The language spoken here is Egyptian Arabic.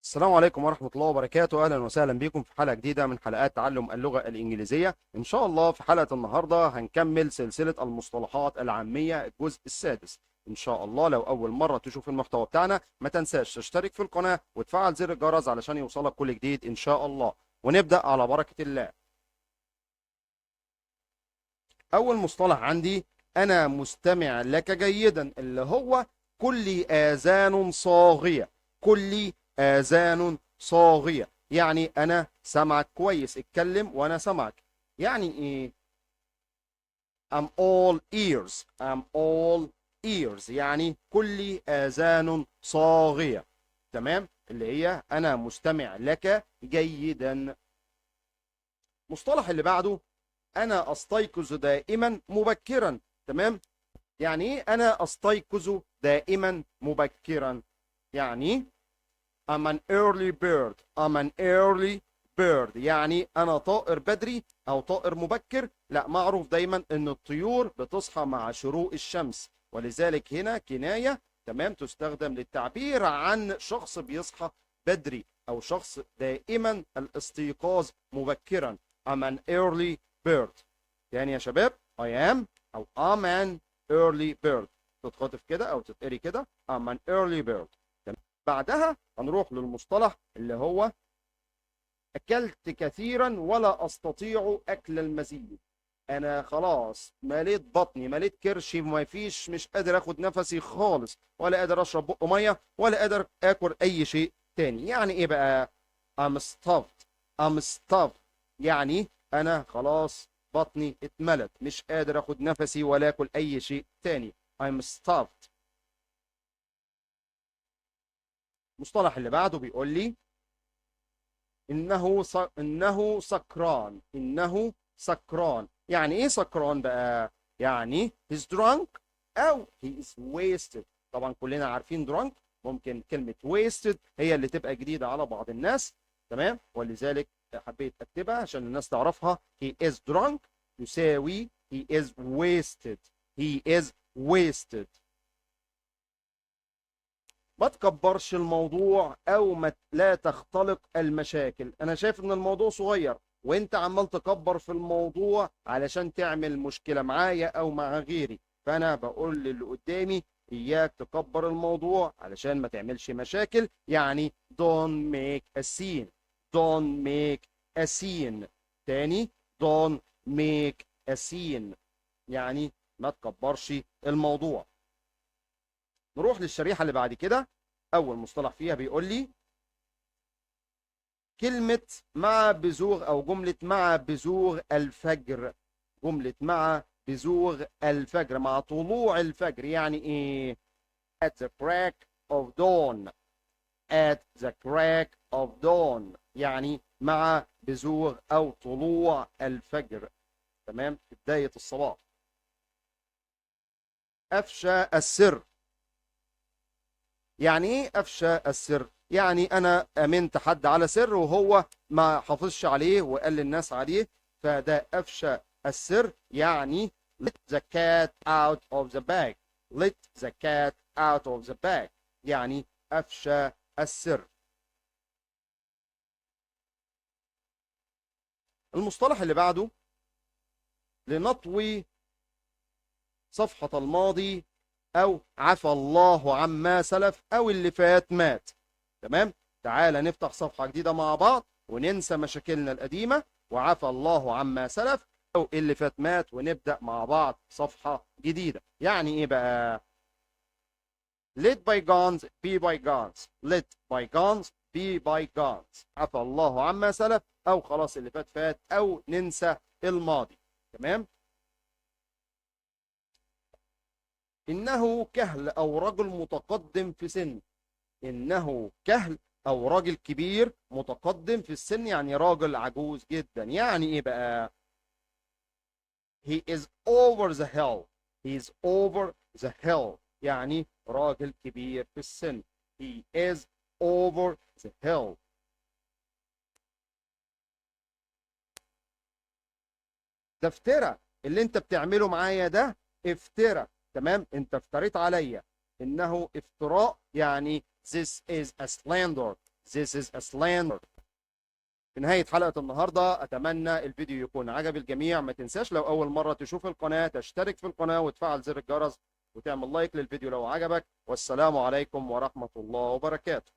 السلام عليكم ورحمة الله وبركاته. أهلا وسهلا بكم في حلقة جديدة من حلقات تعلم اللغة الإنجليزية. إن شاء الله في حلقة النهاردة هنكمل سلسلة المصطلحات العامية الجزء السادس. إن شاء الله لو أول مرة تشوف المحتوى بتاعنا ما تنساش تشترك في القناة وتفعل زر الجرس علشان يوصلك كل جديد إن شاء الله. ونبدأ على بركة الله. أول مصطلح عندي أنا مستمع لك جيدا، اللي هو كلي آذان صاغية. كلي آذان صاغية يعني أنا سامعك كويس، اتكلم وأنا سامعك. يعني إيه؟ I'm all ears. I'm all ears يعني كلي آذان صاغية، تمام، اللي هي أنا مستمع لك جيدا. مصطلح اللي بعده أنا أستيقظ دائما مبكرا، تمام. يعني إيه أنا أستيقظ دائما مبكرا؟ يعني I'm an early bird. I'm an early bird يعني أنا طائر بدري أو طائر مبكر. لا، معروف دايما إن الطيور بتصحى مع شروق الشمس، ولذلك هنا كناية، تمام، تستخدم للتعبير عن شخص بيصحى بدري أو شخص دائما الاستيقاظ مبكرا. I'm an early bird. يعني يا شباب I am أو I'm an early bird، تتخطف كده أو تتقري كده I'm an early bird. بعدها هنروح للمصطلح اللي هو أكلت كثيرا ولا أستطيع أكل المزيد. أنا خلاص مليت بطني، مليت كرشي، ما فيش، مش قادر أخد نفسي خالص، ولا قادر أشرب بق مية، ولا قادر آكل أي شيء تاني. يعني إيه بقى؟ I'm stuffed. I'm stuffed يعني أنا خلاص بطني اتملت، مش قادر أخد نفسي ولا آكل أي شيء تاني. I'm stuffed. المصطلح اللي بعده بيقول لي إنه سكران. إنه سكران يعني إيه سكران بقى؟ يعني he's drunk أو he is wasted. طبعا كلنا عارفين drunk، ممكن كلمة wasted هي اللي تبقى جديدة على بعض الناس، تمام، ولذلك حبيت أكتبها عشان الناس تعرفها. he is drunk يساوي he is wasted. he is wasted. ما تكبرش الموضوع او ما لا تختلق المشاكل. انا شايف ان الموضوع صغير وانت عمال تكبر في الموضوع علشان تعمل مشكلة معايا او مع غيري، فانا بقول للي قدامي اياك تكبر الموضوع علشان ما تعملش مشاكل. يعني don't make a scene. don't make a scene. تاني don't make a scene يعني ما تكبرش الموضوع. نروح للشريحة اللي بعد كده. أول مصطلح فيها بيقول لي كلمة مع بزوغ أو جملة مع بزوغ الفجر. جملة مع بزوغ الفجر، مع طلوع الفجر، يعني إيه؟ at the crack of dawn. at the crack of dawn يعني مع بزوغ أو طلوع الفجر، تمام، في بداية الصباح. أفشى السر. يعني ايه افشى السر؟ يعني انا امنت حد على سر وهو ما حافظش عليه وقال للناس عليه، فده افشى السر. يعني let the cat out of the bag. let the cat out of the bag يعني افشى السر. المصطلح اللي بعده لنطوي صفحة الماضي أو عفى الله عما سلف أو اللي فات مات، تمام. تعالى نفتح صفحة جديدة مع بعض وننسى مشاكلنا القديمة، وعفى الله عما سلف أو اللي فات مات، ونبدأ مع بعض صفحة جديدة. يعني إيه بقى؟ Let bygones be bygones. Let bygones be bygones. عفى الله عما سلف أو خلاص اللي فات فات أو ننسى الماضي، تمام. إنه كهل أو رجل متقدم في سن. إنه كهل أو راجل كبير متقدم في السن، يعني راجل عجوز جدا. يعني إيه بقى؟ He is over the hill. He is over the hill يعني راجل كبير في السن. He is over the hill. ده افترى اللي انت بتعمله معايا، ده افترى، تمام، انت افتريت عليا. انه افتراء يعني this is a slander. This is a slander. في نهاية حلقة النهاردة أتمنى الفيديو يكون عجب الجميع. ما تنساش لو أول مرة تشوف القناة تشترك في القناة وتفعل زر الجرس وتعمل لايك للفيديو لو عجبك. والسلام عليكم ورحمة الله وبركاته.